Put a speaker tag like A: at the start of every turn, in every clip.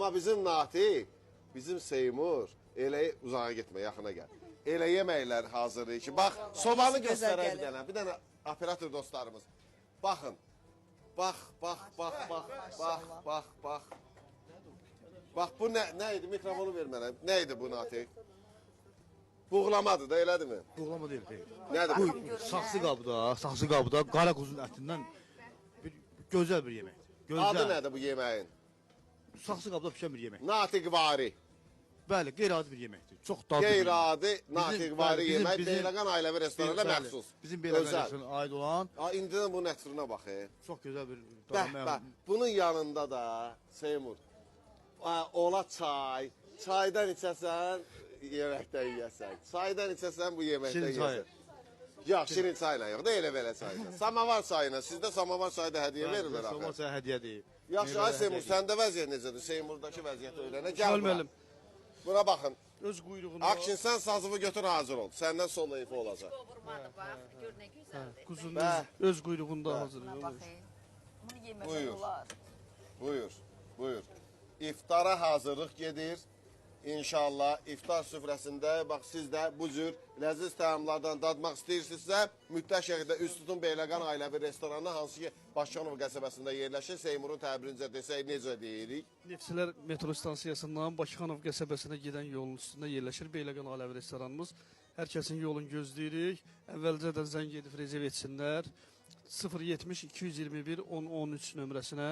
A: Amma bizim Natiq, bizim Seymur elə uzağa getmə, yaxına gəl. Elə yeməklər hazırlayır ki, bax, sobanı
B: Gözəl
A: göstərək bir
B: gəlir.
A: dənə, bir dənə operator dostlarımız. Baxın. Bax, bax, bax, bax, bax, bax, bax. Bax bu nə idi? Mikrofonu ver mənə. Nə idi bu Natiq? Buğlamadır da, elədimi?
C: Buğlama deyil, xeyr.
A: Nədir bu?
C: Bu saxsı qabda qara quzun ətindən bir gözəl bir yeməkdir. Gözəl.
A: Adı nədir bu yeməyin?
C: Saxsı qabda pişən bir yemək.
A: Natiqvari.
C: Bəli, qeyri-adi bir yeməkdir. Çox dadlı. bir yemək.
A: Qeyri-adi natiqvari
C: bəli, bizim-
A: yemək
C: bizim-
A: Beyləqan ailəvi restoranına
C: Bəli,
A: məxsus.
C: Bizim Beyləqan
A: Özəl.
C: restoranına aid olan
A: A, indidən bunun ətrinə bax. E.
C: çox gözəl bir
A: Bəh, bəh. Bunun yanında da Seymur, a, ola çay, çaydan içəsən, yeməkdən yeyəsən. Çaydan içəsən, bu yeməkdən
C: Şirin çayı.
A: yeyəsən. Yox, şirin çayla yox, da elə belə çayla. Samavar çayına, sizdə samavar çayı da hədiyyə verirlər
C: Samavar
A: axı.
C: çayı hədiyyə deyil.
A: Yaxşı,
C: Meyvələr
A: ay Seymur,
C: hədiyyə
A: səndə vəziyyət necədir? Seymurdakı vəziyyəti öyrənə. Gəl
D: Gəl
A: bura.
D: müəllim.
A: Bura baxın.
D: Öz quyruğunda
A: Akşin, sən sazımı götür, hazır ol. Səndən solo ifi olacaq.
E: Qovurmadı bax, gör nə gözəldir.
D: quzunun
A: Bəh.
D: öz quyruğunda hazır.
B: Buna bax. Bunu yeməsən
A: Buyur.
B: olar.
A: Buyur, buyur. İftara hazırlıq gedir. İnşallah iftar süfrəsində bax siz də bu cür ləziz təamlardan dadmaq istəyirsinizsə, mütləq şəkildə üz tutun Beyləqan ailəvi restoranına, hansı ki Bakıxanov qəsəbəsində yerləşir. Seymurun təbirincə desək necə deyirik?
D: Neftçilər metro stansiyasından Bakıxanov qəsəbəsinə gedən yolun üstündə yerləşir Beyləqan ailəvi restoranımız. Hər kəsin yolunu gözləyirik. Əvvəlcədən zəng edib rezerv etsinlər. 070 221 10 13 nömrəsinə.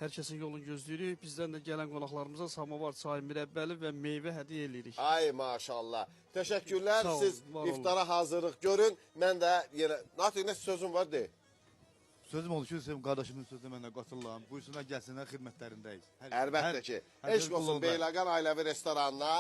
D: Hər kəsin yolunu gözləyirik. Bizdən də gələn qonaqlarımıza samovar, çay, mürəbbəli və meyvə hədiyyə eləyirik.
A: Ay maşallah. Təşəkkürlər.
D: Sağ olun,
A: Siz
D: var olun.
A: iftara hazırlıq görün. Mən də yenə Natiq nə sözün var de.
C: Sözüm oldu ki, Hüseyin qardaşımın sözünə mən də qatılıram. Buyursunlar, gəlsinlər, xidmətlərindəyik.
A: Əlbəttə ki.
C: Hər
A: Eşq olsun
C: qulluğunda.
A: Beyləqan ailəvi restoranına.